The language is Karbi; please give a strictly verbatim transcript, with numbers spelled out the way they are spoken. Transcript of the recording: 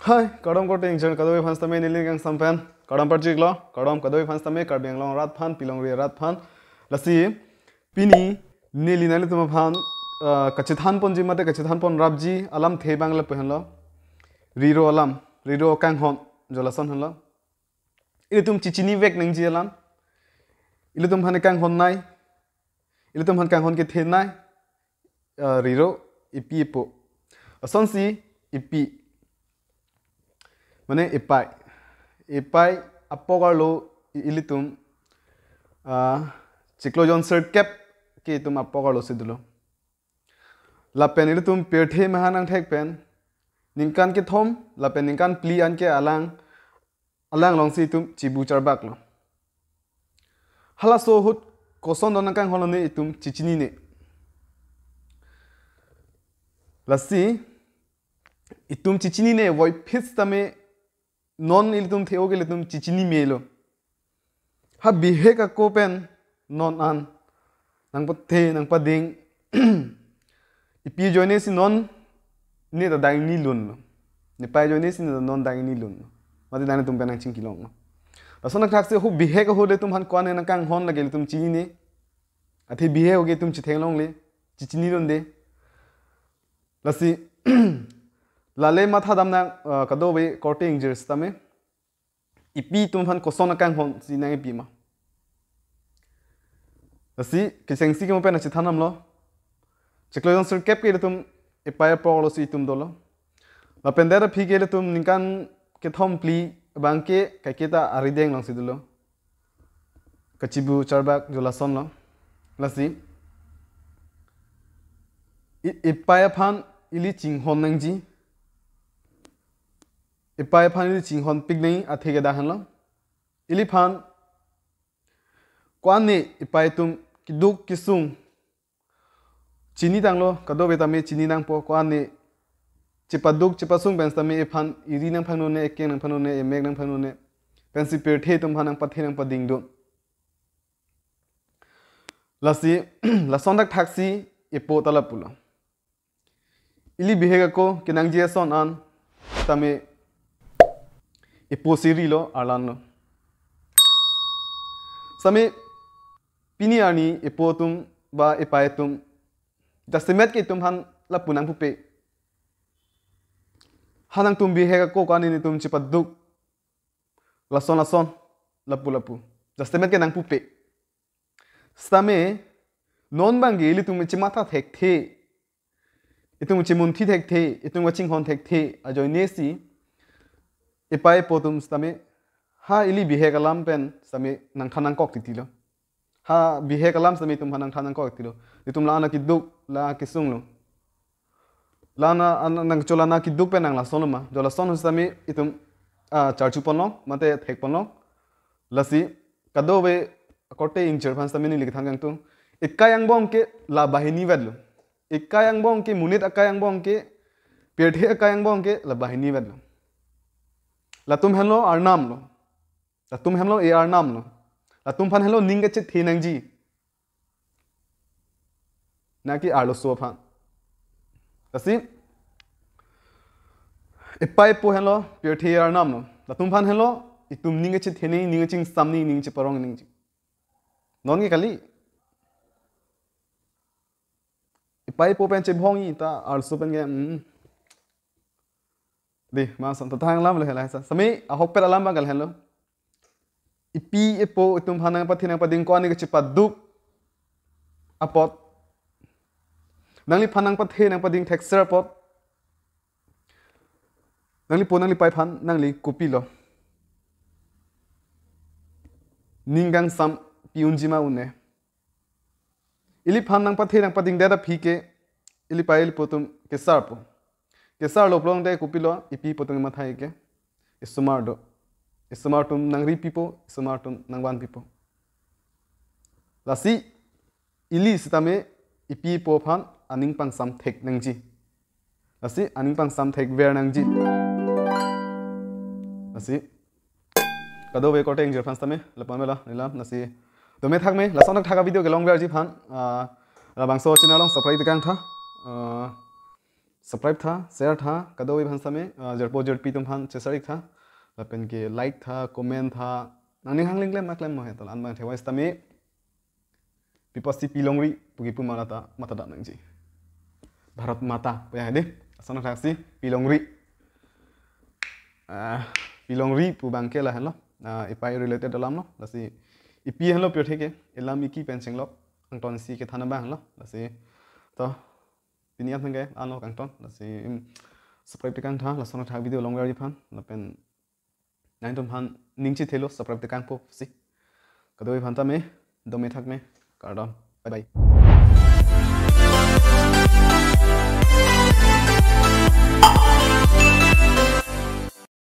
Hai, kardom korte ingjir kadokave aphan sitame neli kangsam pen kardom parjiklo, kardom kadokave aphan sitame Karbi Anglong arat aphan, pilongri arat aphan. Lasi pini neli nanglitum aphan, ah, kachethan ponji mate kachethan pon rapji alamthe abang lapu henlo. Riro alam, riro kanghon, jo lason henlo. Ilitum chechinivek nangji alam. Ilitum aphan kanghon nei. Ilitum aphan kanghon kethenei. Ah, riro, epi epo. Lasonsi epi. Mane epai. Epai apok arlo i-, ilitum, ah, chiklo jonsirkep ke itum apok arlo si dolo. Lapen ilitum pirthe mahan angthek pen ningkan kethom lapen ningkan phli anke alang, alang alongsi itum chibu charbaklo. Halaso ahut koson do nangkanghonlo ne itum chechinine. Lasi itum chechinine voiphit sitame non ilitum the-o ke ilitum chechini melo. Ha bihek ako pen non an nangpathe nangpading. Epi ajoine si non ne ta dang ingnilunlo. Nepai ajoine si ne ta non dang ingnilunlo. Mate dang netum pen nangchingkilonglo. Lason athak si ho bihek ho ilitum aphan ko-an nangkanghon lake ilitum chinine. Athe bihek ho ke itum chetheng longle. Chechini longle. Lasi lale matha dam nang, ah, kadokave korte ingjir sitame. Epi itum aphan koson akanghon si nang epi ma. Lasi kechengsi kemo pen nangchethan damlo. Chiklo jonsirkep ke ilitum epai apok arlo si itum dolo. Lapen det aphi ke ilitum ningkan kethom phli abang ke kaiketa arideng alongsi dolo. Kachibu charbak jo lasonlo. Lasi i-, epai aphan ili chinghon nangji. Epai aphan ili chinghonpik nangji athe ke dak henlo. Iliphan ko-an ne epai atum keduk kesung chinitanglo, kadokave tame chini nangpo, ko-an ne chepaduk chepasung pen sitame ephan eri nangphanone, ekeng nangphanone, emek nangphanone. Pensi pirthe atum aphan nangpathe nangpadingdun. Lasi lason athak si epo ta lapulo. Ili bihek ako kenangji ason an tame epo si rilo, arlanlo. Sitame pini arni epo atum ba epai atum jasemet ke itum aphan lapu nangpupe. Ha nangtum bihek ako ko-an ne itum chepaduk. Lason lason, lapu lapu. Jasemet ke nangpupe. Sitame non abang ke ilitum chematha thekthe, itum chemunthi thekthe, itum kachinghon thekthe ajoine si epai epo atum sitame ha ili bihek alam pen sitame nangthan nangkok titilo. Ha bihek alam sitame itum aphan nangthan nangkok titilo. Itum la-an akeduk, la-an akesunglo. La-an a-, an-, nangchola-an akeduk pen nang lasonlo ma. Jo lason sitame itum, ah, charchu ponlong, mate thek ponlong. Lasi kadokave korte ingjir aphan sitame neli kethan kangtung. Ekai angbong ke la banghini vetlo. Ekai angbong ke, monit akai angbong ke, pirthe akai angbong ke la banghini vetlo. Latum henlo arnamlo. Latum henlo e-arnamlo. Latum aphan henlo ning kachethe nangji. Na ke arloso aphan. Lasi epai epo henlo pirthe arnamlo. Latum aphan henlo itum ning kachethe nangji, ning kachingsam nangji, ning cheparong nangji. Non ke kali. Epai epo pen chebhong-i ta arloso pen ke, hmm. Dei, ma son ta thang alam le hela sa. Sitame ahokpet alam abang ke lahenlo. Epi epo itum aphan nangpathe nangpading ko-an ne kachepaduk apot, nangliphan nangpathe nangpading thekser apot, nanglipo nanglipai aphan nangli kopilo ning kangsam pi unji ma un-e. Iliphan nangpathe nangpadingdet aphi ke ilipai ilipo atum kesarpo. Kesarlo pulote kopilo, epi epo atum mathai ke esomar do. Esomar atum nangripipo, esomar atum nangvanpipo. Lasi ili sitame epi epo aphan aning pangsam thek nangji. Lasi aning pangsam thekver nangji. Lasi kadokave korte ingjir aphan sitame lapu-an mela nilam, lasi dome thakme, lason athak avideo kelongverji aphan, ah, labangso channel along subscribe tekang tha. Ah, Subscribe tha, share tha, kadokave aphan sitame, ah, jirpo jirpi atum aphan chesarik tha, lapen ke like tha, comment tha, nangning hang link klem ma klem mo he to, la-an abang thekvai sitame, pi apotsi Pi Longri pu kipu ma lata matha dam nangji. Bharat Mata pu ya he dei, lason athaksi Pi Longri. Ah, Pi Longri pu abang ke lahenlo, ah, ipai related alam lo, lasi ipi henlo pirthe ke, ilam iki pen chenglok, angton si kethan abang lo, lasi to, pini an thang ke anlo kangton, lasi, mm, subscribe tekang tha, lason athak video longver ji aphan, lapen nangtum aphan ning chethelo subscribe tekangpo si. Kadokave aphan tame, dome thakme, kardom. Bye bye.